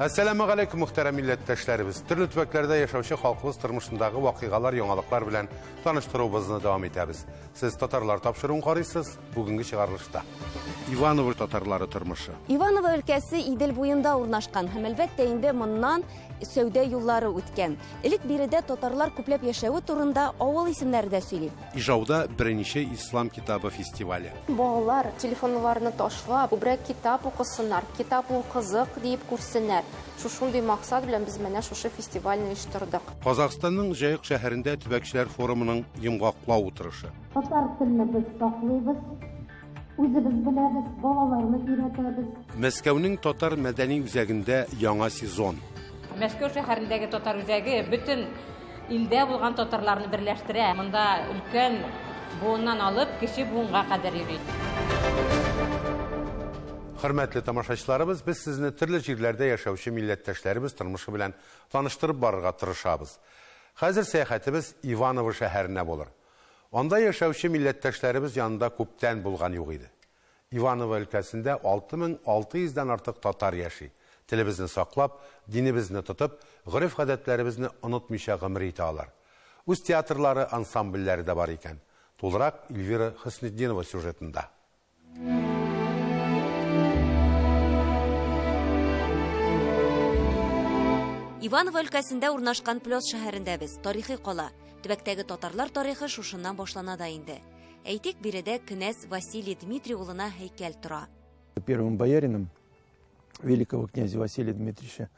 Әссәламу галәйкүм, мөхтәрәм милләттәшләребез. Төрле төбәкләрдә яшәүче халкыбыз тормышындагы вакыйгалар, яңалыклар белән таныштыруыбызны дәвам итәбез. Сез татарлар тапшыруын карыйсыз, бүгенге чыгарылышта. Иваново татарлары тормышы. Иваново өлкәсе Идел буенда урнашкан һәм, әлбәттә инде, моннан сәүдә юллары үткән. Элек биредә татарлар күпләп яшәве турында авыл исемнәре дә сөйли. Ижауда беренче ислам китабы фестивале. Балалар телефоннарны ташлап, күбрәк китап укысыннар, китап ул кызык диеп күрсеннәр. Шушындый максат белән без менә шушы фестивальне оештырдык. Казахстанның Җаек шәһәрендә төбәкчеләр форумының йомгаклау утырышы. Татар телне без саклыйбыз, үзебез беләбез, балаларны өйрәтәбез. Мәскәүнең татар мәдәни үзәгендә яңа сезон. Мәскәү шәһәрендәге татар үзәге бөтен илдә булган татарларны берләштерә. Монда өлкән буыннан алып кече буынга кадәр йөри. Хөрмәтле тамашачыларыбыз, без сезне төрле җирләрдә яшәүче милләттәшләребез тормышы белән таныштырып барырга тырышабыз. Хәзер сәяхәтебез Иваново шәһәренә булыр. Анда яшәүче милләттәшләребез янында күптән булган юк иде. Иваново өлкәсендә 6600 дән артык татар яши. Телебезне саклап, динебезне тотып, гореф-гадәтләребезне онытмыйча гомер итә алар. Үз театрлары, ансамбльләре дә бар икән. Тулырак Эльвира Хөснетдинова сюжетында. Иваново өлкәсендә урнашкан Плёс шәһәрендә без, тарихи кала. Төбәктәге татарлар тарихы шушыннан башлана да инде. Әйтик, биредә кенәз Василий Дмитрий улына һәйкәл тора. Первым боярином великого князя Василия Дмитриевича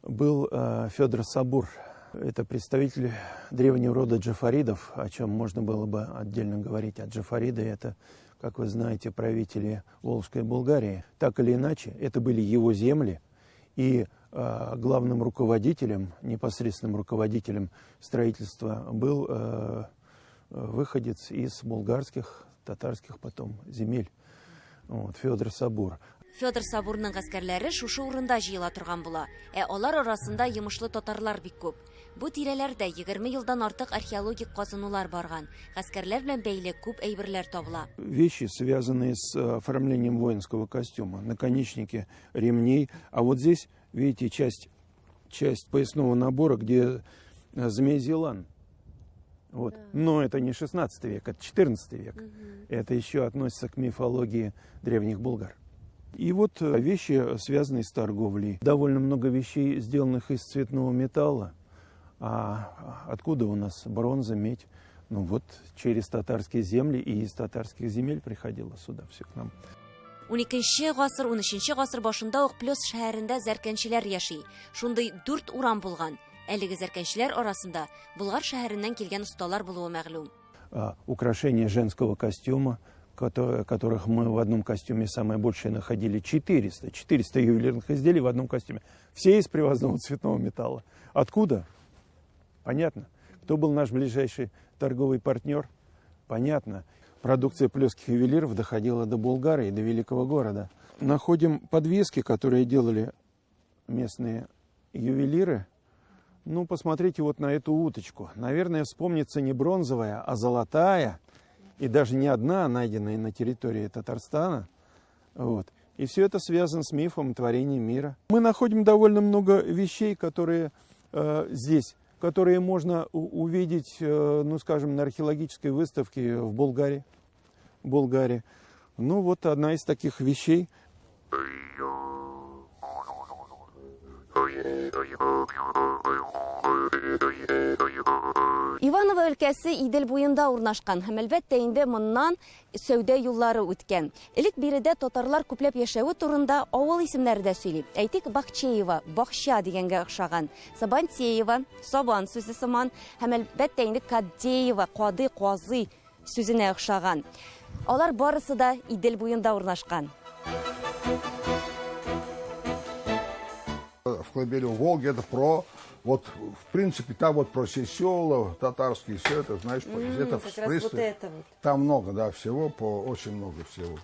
был Федор Сабур. Это представитель древнего рода джафаридов, о чем можно было бы отдельно говорить. А джафариды – это, как вы знаете, правители Волжской Булгарии. Так или иначе, это были его земли, и главным руководителем, непосредственным руководителем строительства был выходец из булгарских, татарских потом земель, вот, Федор Сабур. Федор Сабурның гаскәрләре шушы урында җыела торган була. Ә алар арасында йомышлы татарлар бик күп. Бу тирәләрдә 20 елдан артык археологик казынулар барган. Гаскәрләр белән бәйле күп әйберләр табыла. Вещи, связанные с оформлением воинского костюма, наконечники ремней. А вот здесь, видите, часть поясного набора, где змей Зелан. Вот. Да. Но это не 16 век, это 14 век. Это еще относится к мифологии древних булгар. И вот вещи, связанные с торговлей. Довольно много вещей, сделанных из цветного металла. А откуда у нас бронза, медь? Ну вот через татарские земли и из татарских земель приходило сюда все к нам. 12 гасыр, 13 гасыр башында ук Плёс шәһәрендә зәркәнчеләр яши. Шундый дүрт урам булган. Әлеге зәркәнчеләр арасында Болгар шәһәреннән килгән осталар булуы мәгълүм. Украшения женского костюма, которых мы в одном костюме самое большее находили 400. 400 ювелирных изделий в одном костюме. Все из привозного цветного металла. Откуда? Понятно. Кто был наш ближайший торговый партнер? Понятно. Продукция плесских ювелиров доходила до Булгары и до великого города. Находим подвески, которые делали местные ювелиры. Ну, посмотрите вот на эту уточку. Наверное, вспомнится не бронзовая, а золотая. И даже не одна, найденная на территории Татарстана. Вот. И все это связано с мифом творения мира. Мы находим довольно много вещей, которые здесь, которые можно увидеть, ну, скажем, на археологической выставке в Булгарии. Булгарии. Ну, вот одна из таких вещей. Иваново өлкәсе Идел буенда урнашкан һәм, әлбәттә инде, моннан сәүдә юллары үткән. Элек биредә татарлар күпләп яшәве турында авыл исемнәре дә сөйли. Әйтик, Бахчеево, бакча дигәнгә охшаган, Сабантеево, сабан сүзе сыман һәм, әлбәттә инде, Кадеево, кадый, казый сүзенә охшаган. Алар барысы да Идел буенда урнашкан. В колыбели у Волги это про, вот, в принципе, там вот про все села, татарские, все это, знаешь, это как в раз вот принципе, это вот. Там много, да, всего, очень много всего.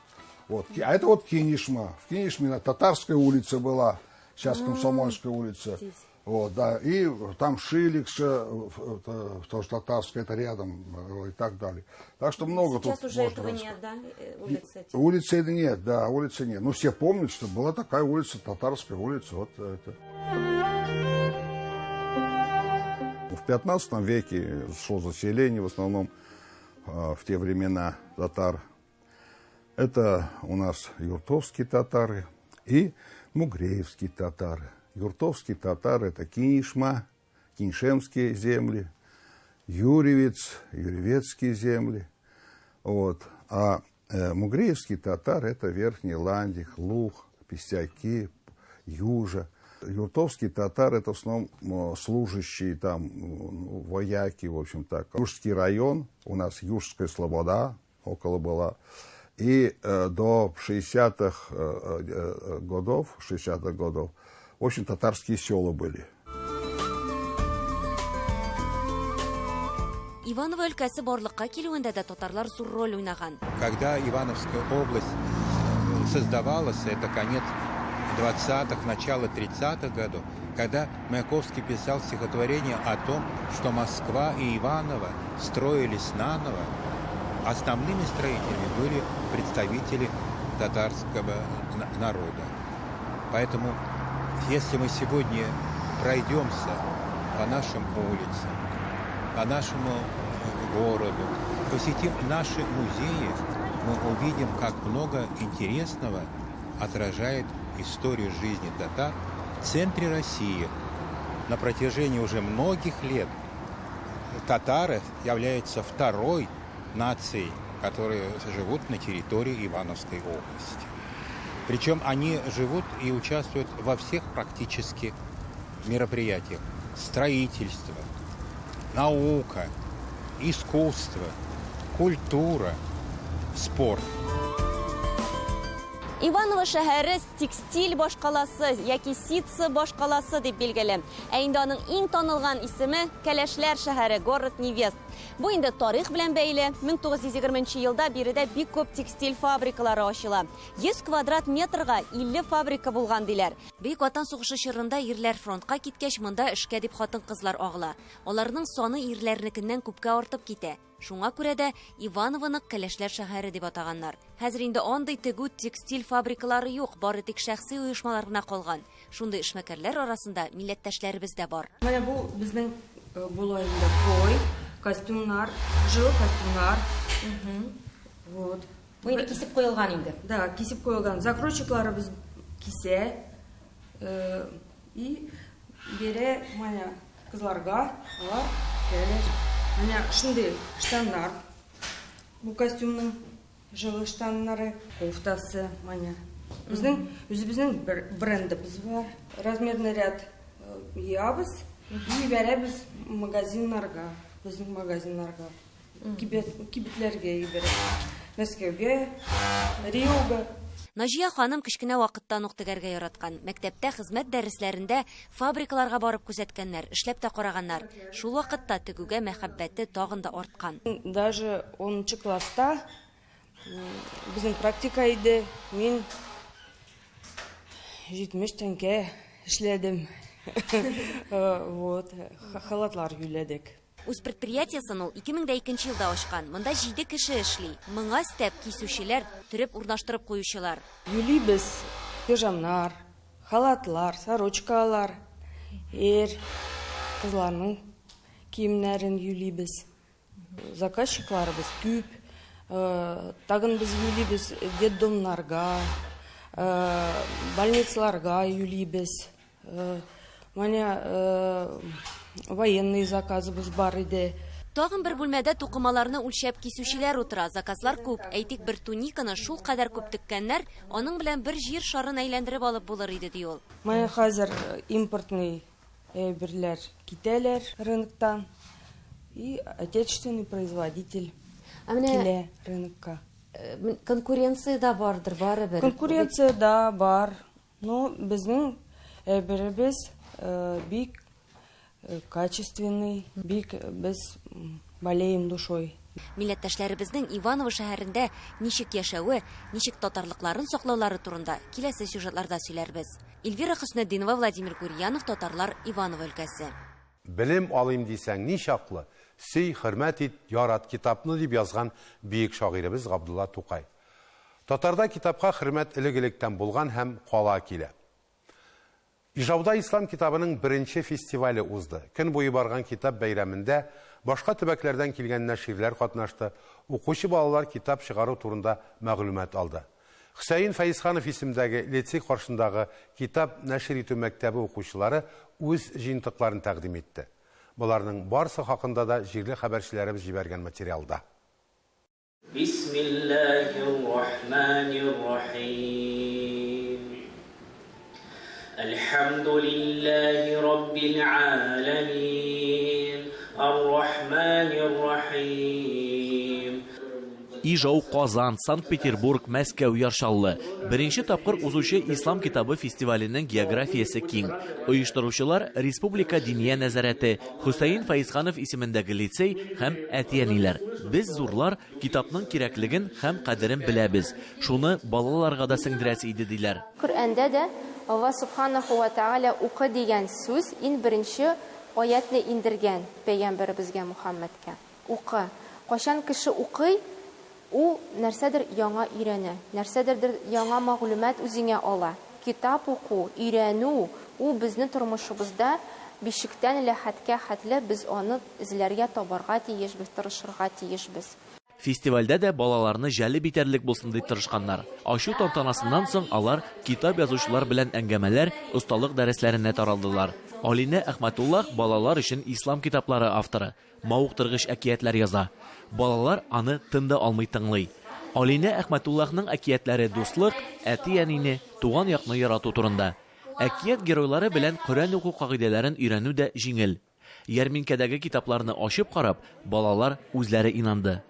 Вот. А это вот Кинешма. В Кинешме на Татарская улица была, сейчас Комсомольская улица. Здесь. Вот, да, и там Шиликса, тоже татарская, это рядом, и так далее. Так что много Сейчас тут уже можно этого рассказать. нет, да, улицы эти? Улицы нет, да, улицы нет. Ну, все помнят, что была такая улица, татарская улица, вот это. В 15 веке шло заселение, в основном в те времена татар. Это у нас юртовские татары и мугреевские татары. Юртовские татары – это Кинешма, Кинешемские земли, Юрьевец, Юрьевецкие земли. Вот. А мугреевские татары – это Верхний Ландих, Лух, Пистяки, Южа. Юртовские татары – это в основном служащие, там, ну, вояки, в общем так. Южский район, у нас Южская слобода около была. И до 60-х годов, 60-х годов, в общем, татарские села были. Иваново өлкәсе барлыкка килүендә дә татарлар зур роль уйнаган. Когда Ивановская область создавалась, это конец 20-х, начало 30-х годов, когда Маяковский писал стихотворение о том, что Москва и Иваново строились наново, основными строителями были представители татарского народа. Поэтому, если мы сегодня пройдемся по нашим улицам, по нашему городу, посетим наши музеи, мы увидим, как много интересного отражает историю жизни татар в центре России. На протяжении уже многих лет татары являются второй нацией, которые живут на территории Ивановской области. Причем они живут и участвуют во всех практически мероприятиях. Строительство, наука, искусство, культура, спорт. Иваново шәһәре текстиль башкаласы яки ситсы башкаласы дип билгеле. Ә инде аның иң танылган исеме Кәләшләр шәһәре, город невест. Бу инде тарих белән бәйле. 1920 елда биредә бик күп текстиль фабрикалары ачыла. 100 квадрат метрга 50 фабрика булган диләр. Бөек Ватан сугышы чорында ирләр фронтка киткәч, монда эшкә дип хатын-кызлар агыла. Аларның саны ирләрнекеннән күпкә артып китә. Шуңа күрә дә Ивановоны Кәләшләр шәһәре дип атаганнар. Хәзер инде андый тегү текстиль фабрикалары юк, бары тик шәхси оешмалар гына калган. Шундый эшмәкәрләр арасында милләттәшләребез дә бар. Менә бу безнең була инде крой, костюмнар, җылы костюмнар. Вот. Бу инде кисеп куелган инде. Да, кисеп куелган. Закройщикларыбыз кисә и бирә менә кызларга, алар керәләр. Менә шундый штаннар. Бу костюмның җылы штаннары, кофтасы менә. Безнең үзебезнең бер брендыбыз бар. Размерный ряд ябыз, җибәрәбез магазиннарга, безнең магазиннарга, кибетләргә җибәрәбез. Мәскәүгә, Риога. Наҗия ханым кечкенә вакыттан ук тегәргә яраткан. Мәктәптә хезмәт дәресләрендә фабрикаларга барып күзәткәннәр, эшләп тә караганнар. Шул вакытта тегүгә мәхәббәте тагын да арткан. Даже 10 класста безнең практика иде. Мин 70 тәңкә эшләдем. Вот, халатлар юләдек. Үз предприятиесен ул 2002 елда ачкан. Монда 7 кеше эшли. Моңа өстәп кисүчеләр, төреп урнаштырып куючылар. Юлибез пижамнар, халатлар, сорочкалар, эр кызларның киемнәрен юлибез. Заказчикларыбыз күп. Тагын без юлибез детдомнарга, больницаларга юлибез. Менә военный заказыбыз бар иде. Тагын бер бүлмәдә тукымаларны үлчәп кисүчеләр утыра. Заказлар күп. Әйтик, бер туниканы шул кадәр күп теккәннәр, аның белән бер җир шарын әйләндереп алып булыр иде, ди ул. Менә хәзер импортный әйберләр китәләр рыноктан. И отечественный производитель килә рынокка. Конкуренция да бардыр, барыбер. Конкуренция да бар. Но безнең әйберебез бик качественный, бик без болеем душой. Милләттәшләребезнең Иваново шәһәрендә ничек яшәве, ничек татарлыкларын саклаулары турында киләсе сюжетларда сөйләрбез. Эльвира Хөснетдинова, Владимир Гурьянов, Татарлар, Иваново өлкәсе. Белем алыйм дисәң, ничаклы, сөй, хөрмәт ит, ярат китапны, дип язган бөек шагыйребез Габдулла Тукай. Татарда китапка хөрмәт элек-электән булган һәм кала килә. Ижауда Ислам китабының беренче фестивале узды. Көн буе барган китап бәйрәмендә башка төбәкләрдән килгән нәширләр катнашты, укучы балалар китап чыгару турында мәгълүмат алды. Хөсәен Фәезханов исемендәге лицей каршындагы китап нәшир итү мәктәбе укучылары үз җыентыкларын тәкъдим итте. Боларның барсы хакында да җирле хәбәрчеләребез җибәргән материалда. Бисмиллаһир-рахманир-рахим. Әлхәмдүлиллаһи раббил галәмин. Ар-рахманир-рахим. Ижау, Казан, Санкт-Петербург, Мәскәү, Яр Чаллы. Беренче тапкыр узучы Ислам китабы фестиваленең географиясе киң. Оештыручылар, Республика Диния нәзарәте, Хөсәен Фәезханов исемендәге лицей һәм әти-әниләр. Без, зурлар, китапның кирәклеген һәм кадерен беләбез. Шуны балаларга да сеңдерәсе иде, диләр. Коръәндә дә Алла Сүбхәнәһү вә Тәгалә укы дигән сүз ин беренче аятьне индергән пәйгамбәребезгә Мухәммәдкә. Укы. Кайчан кеше укый, ул нәрсәдер яңа өйрәнә, нәрсәдердер яңа мәгълүмат үзеңә ала. Китап уку, өйрәнү, ул безне тормышыбызда бишектән ләхәткә хәтле без аны эзләргә, табарга тиешбез, тырышырга тиешбез. Фестивальдә дә балаларны җәлеп итәрлек булсын дип тырышканнар. Ачу тантанасыннан соң алар китап язучылар белән әңгәмәләр, осталык дәресләренә таралдылар. Алинә Әхмәтуллах балалар өчен ислам китаплары авторы. Мавыктыргыч әкиятләр яза. Балалар аны тын да алмый тыңлый. Алинә Әхмәтуллахның әкиятләре дуслык, әти-әнине, туган якны ярату турында. Әкият геройлары белән Коръән уку кагыйдәләрен өйрәнү дә җиңел. Ярминкәдәге китапларны ачып карап, балалар үзләре инанды.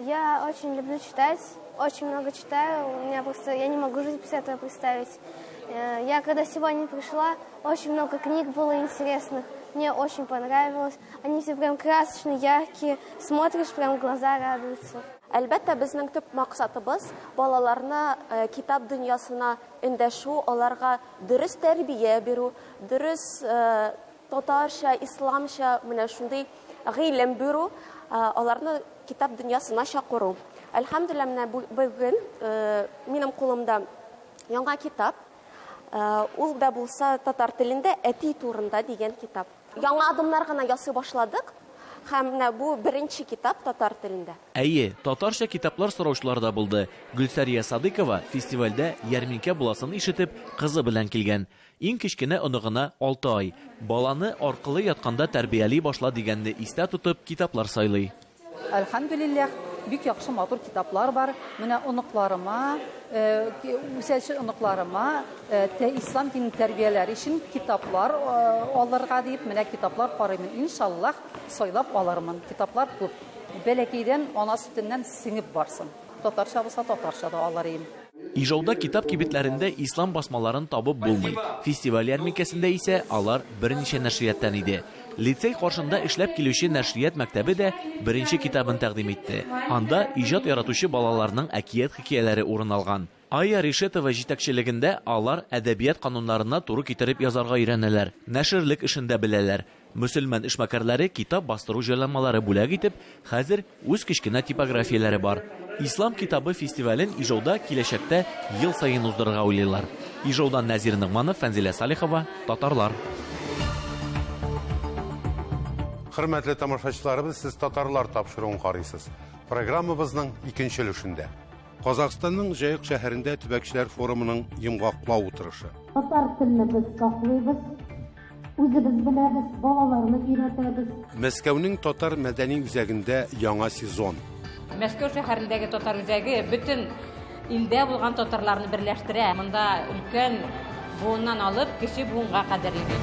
Я очень люблю читать, очень много читаю, у меня просто, я не могу жизнь без этого представить. Э, я когда сегодня пришла, очень много книг было интересных, мне очень понравилось. Они все прям красочные, яркие, смотришь, прям глаза радуются. Әлбәттә, безнең төп максатыбыз балаларны э, китап дөньясына эндәшү, аларга дөрес тәрбия бирү, дөрес э, татарча, исламча менә шундый гыйлем бирү, аларны китап дөньясына чакыру. Әлхәмдүлилләһ, менә бүген минем кулымда яңа китап. Ул да булса татар телендә Әти турында дигән китап. Яңа адымнар гына ясый башладык. Һәм менә бу беренче китап татар телендә. Әйе, татарча китаплар сораучылар да булды. Гөлсәрия Садыйкова фестивальдә ярминкә буласын ишетеп, кызы белән килгән. Иң кечкенә оныгына алты ай. Баланы аркылы ятканда тәрбияли башла дигәнне истә тотып, китаплар сайлый. Әлхәмдүлилләһ, бик яхшы матур китаплар бар. Менә оныкларыма, үсәче оныкларыма ислам динен тәрбияләр өчен китаплар алырга диеп, менә китаплар карыймын. Иншаллаһ, сайлап алырмын. Китаплар күп. Бәләкәйдән ана сөтеннән сеңеп барсын. Татарча булса, татарча да алыр ием. Ижауда китап кибетләрендә ислам басмаларын табып булмый. Фестиваль ярминкәсендә исә алар берничә нәшрияттан иде. Лицей каршында эшләп килүче нәшрият мәктәбе дә беренче китабын тәкъдим итте. Анда иҗат яратучы балаларның әкият-хикәяләре урын алган. Ая Решетова җитәкчелегендә алар әдәбият кануннарына туры китереп язарга өйрәнәләр, нәширлек эшен дә беләләр. Мөселман эшмәкәрләре китап бастыру җайланмалары бүләк итеп, хәзер үз кечкенә типографияләре бар. Ислам китабы фестивален Ижауда киләчәктә ел саен уздырырга уйлыйлар. Ижаудан Нәзир Ногманов, Фәнзилә Салихова, Татарлар. Хөрмәтле тамашачыларыбыз, сез Татарлар тапшыруын карыйсыз. Программабызның икенче өлешендә. Казахстанның Җаек шәһәрендә төбәкчеләр форумының йомгаклау утырышы. Татар телне без саклыйбыз, үзебез беләбез, балаларны өйрәтәбез. Мәскәүнең татар мәдәни үзәгендә яңа сезон. Мәскәү шәһәрендәге татар үзәге бөтен илдә булган татарларны берләштерә. Монда өлкән буыннан алып кече буынга кадәр йөри.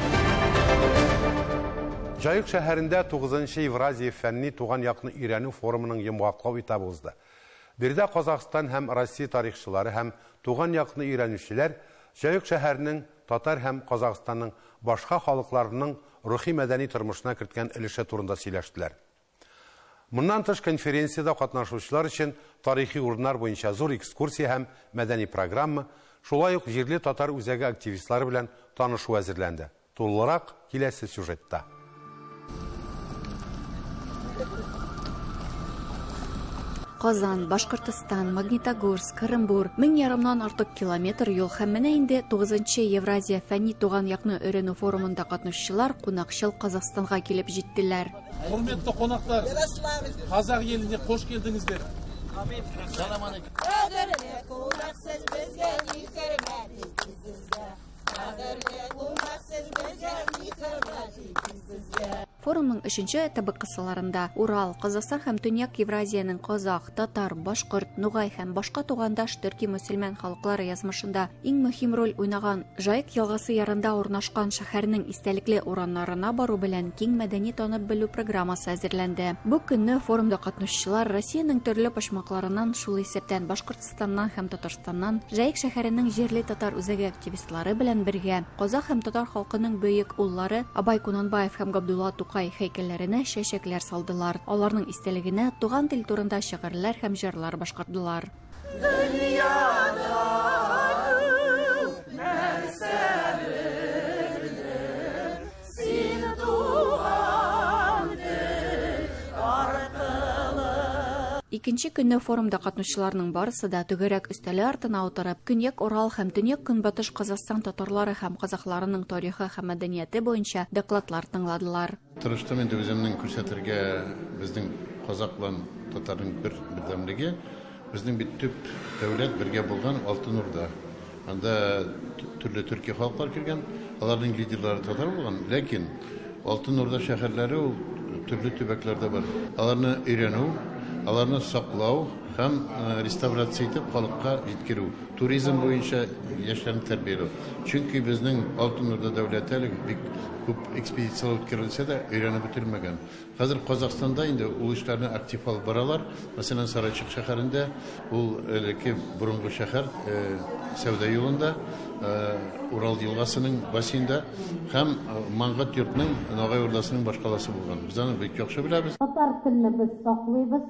Җаек шәһәрендә тугызынчы Евразия фәнни туган якны өйрәнү форумының йомгаклау этабы узды. Биредә Казахстан һәм Россия тарихчылары һәм туган якны өйрәнүчеләр Җаек шәһәренең татар һәм Казахстанның башка халыкларының рухи-мәдәни тормышына керткән өлеше турында сөйләштеләр. Моннан тыш конференциядә катнашучылар өчен тарихи урыннар буенча зур экскурсия һәм мәдәни программа, шулай ук җирле татар үзәге активистлары белән танышу әзерләнде. Тулылырак киләсе сюжетта. Казан, Башкортостан, Магнитогорск, Ырымбур, мең ярымнан артык километр юл һәм менә инде 9 Евразия фәнни туган якны өйрәнү форумында катнашучылар кунакчыл Казахстанга килеп җиттеләр. Құрметті қонақтар, қазақ еліне қош келдіңіздер. Салам алейкум. Кадерле кунак сез безгә ни хөрмәт итисезгә. Кадерле кунак сез безгә ни хөрмәт итисезгә. Форумның өченче этабы кысаларында Урал, Казахстан һәм Төньяк Евразиянең казах, татар, башкорт, нугай һәм башка тугандаш төрки мөселман халыклары язмышында иң мөһим роль уйнаган Җаек елгасы ярында урнашкан шәһәрнең истәлекле ураннарына бару белән киң мәдәни танып белү программасы әзерләнде. Бу көнне форумда катнашучылар Россиянең төрле почмакларыннан, шул исәптән Башкортстаннан һәм Татарстаннан, Җаек шәһәренең җирле татар үзәге активистлары белән бергә казах һәм татар халкының бөек уллары Абай Кунанбаев һәм Габдулла Тукай һәйкәлләренә чәчәкләр салдылар, аларның истәлегенә туган тел турында шигырьләр һәм җырлар башкардылар. Дөньяда күп нәрсә белдем, син туган тел аркылы. Икенче көнне форумда катнашучыларның барысы да түгәрәк өстәле артына утырып, Көньяк Урал һәм Төньяк-Көнбатыш Казахстан татарлары һәм казахларының тарихы һәм мәдәнияте буенча докладлар тыңладылар. Тырыштым инде үземнең күрсәтергә безнең казак белән татарның бер бердәмлеге. Безнең бит төп дәүләт бергә булган Алтын Урда. Анда төрле төрки халыклар кергән, аларның лидерлары татар булган, ләкин Алтын Урда шәһәрләре ул төрле төбәкләрдә бар. Аларны өйрәнү, аларны саклау һәм реставрация итеп халыкка җиткерү, туризм буенча яшьләрне тәрбияләү. Чөнки безнең Алтын Урда дәүләте әле бик күп экспедицияләр үткәрелсә дә, өйрәнеп бетерелмәгән. Хәзер Казахстанда инде ул эшләрне актив алып баралар. Мәсәлән, Сарайчык шәһәрендә, ул элекке борынгы шәһәр, сәүдә юлында, Урал елгасының бассейнда һәм Мангыт йортның Ногай Урдасының башкаласы булган. Без аны бик яхшы беләбез. Татар телне без саклыйбыз.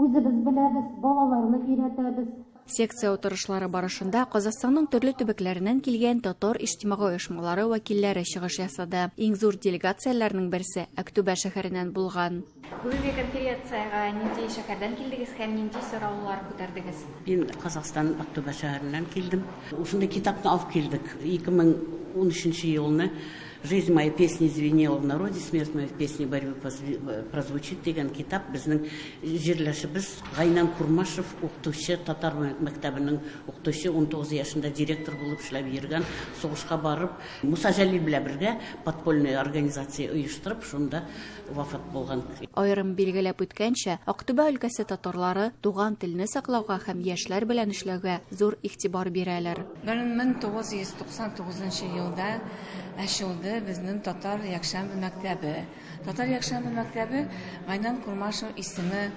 Үзебез беләбез, балаларны өйрәтәбез. Секция утырышлары барышында Казахстанның төрле төбәкләреннән килгән татар иҗтимагый оешмалары вәкилләре чыгыш ясады. Иң зур делегацияләрнең берсе Актүбә шәһәреннән булган. Бүгенге конференциягә нинди шәһәрдән килдегез һәм нинди сораулар күтәрдегез? Мин Казахстан Актүбә шәһәреннән килдем. Шундый китапны алып килдек. 2013 елны Жизнь моя песня звенела в народе, смерть моя в песне борьбы прозвучит дигән китап безнең җирләшебез Гайнан Курмашев укытучы, татар мәктәбенең укытучы, 19 яшендә директор булып эшләп йөргән, сугышка барып, Муса Җәлил белән бергә подпольный организация оештырып, шунда вафат булган. Аерым билгеләп үткәнчә, Актүбә өлкәсе татарлары туган телне саклауга һәм яшьләр белән эшләүгә зур игътибар бирәләр. 1999 нчы елда ачылды безнең татар якшәмбе мәктәбе. Татар якшәмбе мәктәбе Гайнан Курмашев исеме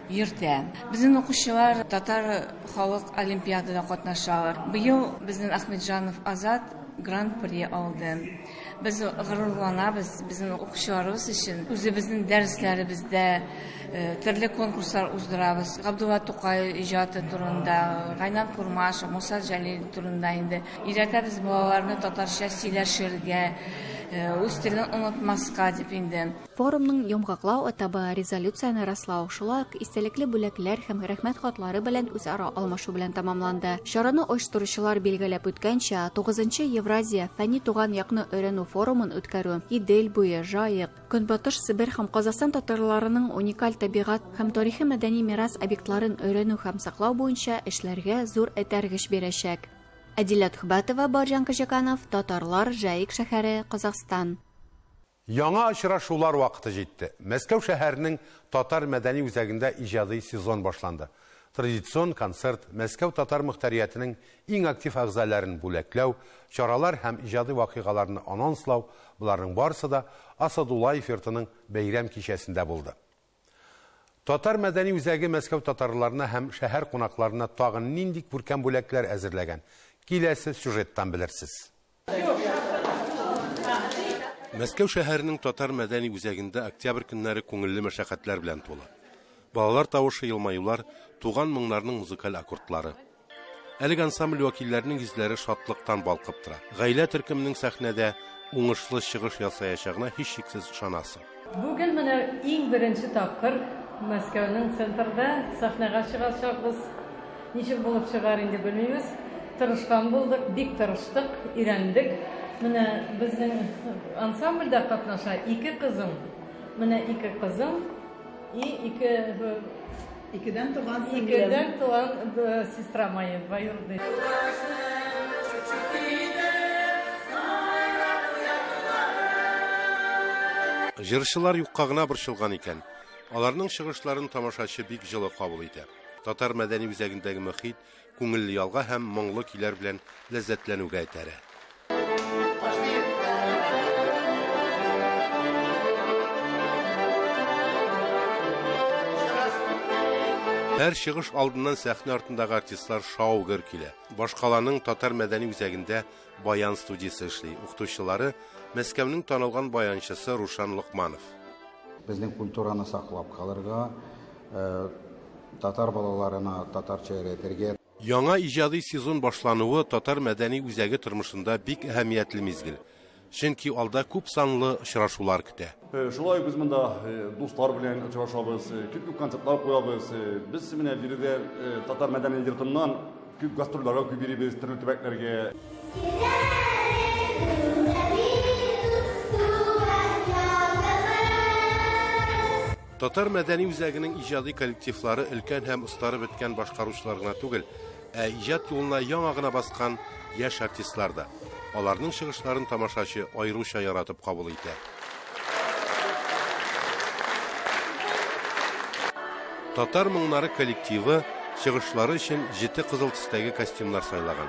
йөртә. Безнең укучылар татар халык олимпиадада катнашалар. Быел безнең Ахметҗанов Азат гран-при алды. Без горурланабыз безнең укучыларыбыз өчен. Үзебезнең дәресләребездә э, төрле конкурслар уздырабыз. Габдулла Тукай иҗаты турында, Гайнан Курмашев, Муса Җәлил турында инде. Өйрәтәбез балаларны татарча сөйләшергә, э, үз телен онытмаска дип инде. Форумның йомгаклау этабы резолюцияне раслау, шулай ук истәлекле бүләкләр һәм рәхмәт хатлары белән үзара алмашу белән тәмамланды. Чараны оештыручылар билгеләп үткәнчә, тугызынчы Евразия фәнни-туган якны өйрәнү форумын үткәрү Идел буе, Җаек, Көнбатыш Себер һәм Казахстан татарларының уникаль табигать һәм тарихи-мәдәни мирас объектларын өйрәнү һәм саклау буенча эшләргә зур этәргеч бирәчәк. Әдилә Төхбәтова, Барҗан Кожаканов, Татарлар, Җаек шәһәре, Казахстан. Яңа очрашулар вакыты җитте. Мәскәү шәһәренең Татар мәдәни үзәгендә иҗади сезон башланды. Традицион концерт, Мәскәү татар мохтариятенең иң актив әгъзаләрен бүләкләү, чаралар һәм иҗади вакыйгаларны анонслау, боларның барысы да Асадуллаев йортының бәйрәм кичәсендә булды. Татар мәдәни үзәге Мәскәү татарларына һәм шәһәр кунакларына тагын нинди күркәм бүләкләр әзерләгән? Киләсе сюжеттан белерсез. Мәскәү шәһәренең татар мәдәни үзәгендә октябрь көннәре күңелле мәшәкатьләр белән тулы. Балалар тавышы, елмаюлар, туган моңнарның музыкаль аккордлары. Әлеге ансамбль вәкилләренең йөзләре шатлыктан балкып тора. Гаилә төркеменең сәхнәдә уңышлы чыгыш ясаячагына һичшиксез ышанасың. Бүген менә иң беренче тапкыр Мәскәүнең центрда сәхнәгә чыгачакбыз. Ничек булып чыгар инде белмибез. Тырышкан булдык, бик тырыштык, өйрәндек. Менә безнең ансамбльдә катнаша ике кызым. Менә ике кызым и ике Икедән туган сеңлем. Икедән туган сестра моя, двоюродная. Җырчылар юкка гына борчылган икән. Аларның чыгышларын тамашачы бик җылы кабул итә. Татар мәдәни үзәгендәге мохит күңелле ялга һәм моңлы көйләр белән ләззәтләнүгә этәрә. Һәр чыгыш алдыннан сәхнә артындагы артистлар шау-гөр килә. Башкаланың татар мәдәни үзәгендә баян студиясе эшли. Укытучылары Мәскәүнең танылган баянчысы Рушан Локманов. Безнең культураны саклап калырга, татар балаларына татарча өйрәтергә. Яңа иҗади сезон башлануы татар мәдәни үзәге тормышында бик әһәмиятле мизгел. Чөнки алда күп санлы очрашулар көтә. Шулай ук без монда дуслар белән очрашабыз, күп күп концертлар куябыз. Без менә биредә татар мәдәни йортыннан күп гастрольләргә күп йөрибез, төрле төбәкләргә. Татар мәдәни үзәгенең иҗади коллективлары өлкән һәм остарып беткән башкаручылар гына түгел, ә иҗат юлына яңа гына баскан яшь артистлар да. Аларның чыгышларын тамашачы аеруча яратып кабул итә. Татар моңнары коллективы чыгышлары өчен җете кызыл төстәге костюмнар сайлаган.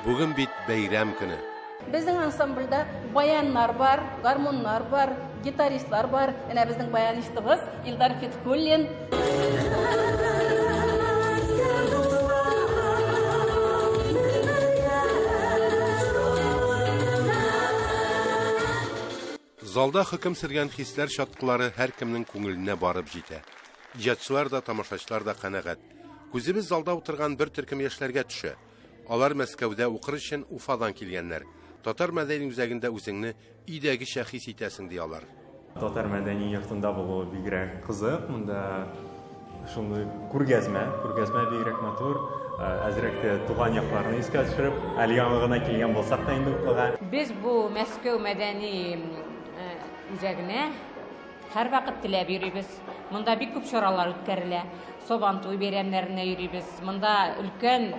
Бүген бит бәйрәм көне. Безнең ансамбльдә баяннар бар, гармуннар бар, гитаристлар бар. Әнә безнең баянистыбыз Илдар Феткуллин. Залда хөкем сөргән хисләр чаткылары һәркемнең күңеленә барып җитә. Иҗатчылар да, тамашачылар да канәгать. Күзебез залда утырган бер төркем яшьләргә төшә. Алар Мәскәүдә укыр өчен Уфадан килгәннәр. Татар мәдәни үзәгендә үзеңне өйдәгечә хис итәсең, ди алар. Татар мәдәни йортында булуы бигрәк кызык. Монда шундый күргәзмә, күргәзмә бигрәк матур. Әзрәк тә туган якларны искә төшереп, әле яңа гына килгән булсак та инде Уфага. Без бу Мәскәү мәдәни үзәгенә Һәрвакыт теләп йөрибез. Монда бик күп чаралар үткәрелә. Сабантуй бәйрәмнәренә йөрибез. Монда өлкән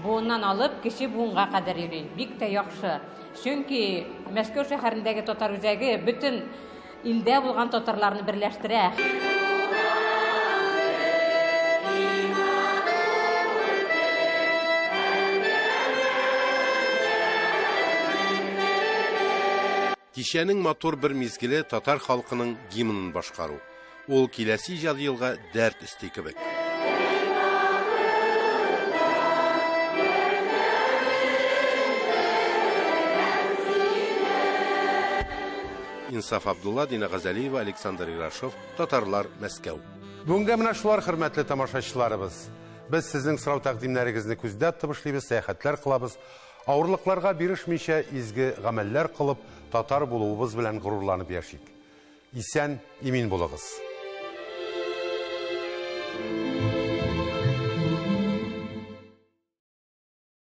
буыннан алып кече буынга кадәр йөри. Бик тә яхшы. Чөнки Мәскәү шәһәрендәге татар үзәге бөтен илдә булган татарларны берләштерә. Кичәнең матур бер мизгеле татар халкының гимнын башкару. Ул киләсе иҗади елга дәрт өсти кебек. Инсаф Абдулла, Дина Газалиева, Александр Ирашов, Татарлар, Мәскәү. Бүгенгә менә шулар, хөрмәтле тамашачыларыбыз. Без сезнең сорау тәкъдимнәрегезне күздә тотып эшлибез, сәяхәтләр кылабыз. Авырлыкларга бирешмичә изге гамәлләр кылып, татар булуыбыз белән горурланып яшик. Исән, имин булыгыз.